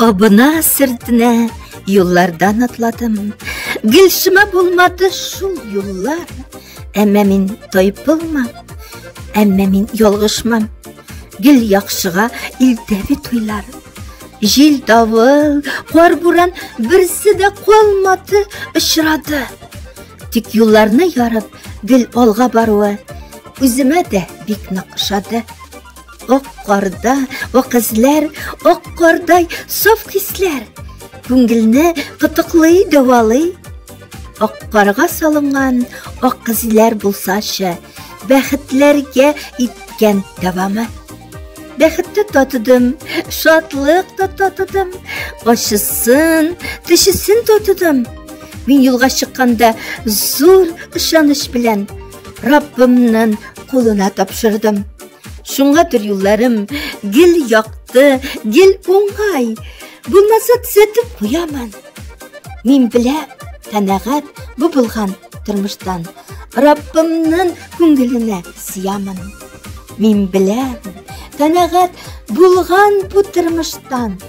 Абына сертенә юллардан атладым. Гел шыма булмады шул юллар. Әмма мин тайпылмам, әмма мин ялгышмам. Гел яхшыга илтә бит уйлар. Җил, давыл, кар буран берсе дә калмады, очрады. Тик юлларны ярып, гел алга баруы үземә дә бик нык ошады. Ак карда ак эзләр, ак кардай саф хисләр. Күңелне кытыклый, дәвалый. Ак карга салынган ак эзләр булсачы, бәхетләргә иткән дәвамы. Бәхет тә татыдым, шатлык та татыдым, ачысын, төчесен татыдым. Мин юлга чыкканда зур ышаныч белән Раббымның кулына тапшырдым. Шуңадыр юлларым гел якты, гел уңай. Булмаса төзәтеп куямын. Мин беләм, канәгать бу булган тормыштан. Раббымның күңеленә сыямын. Мин беләм, канәгать булган бу тормыштан.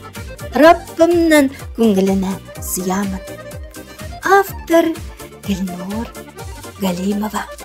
Раббымның күңеленә сыямын. Автор Гөлнур Галимова.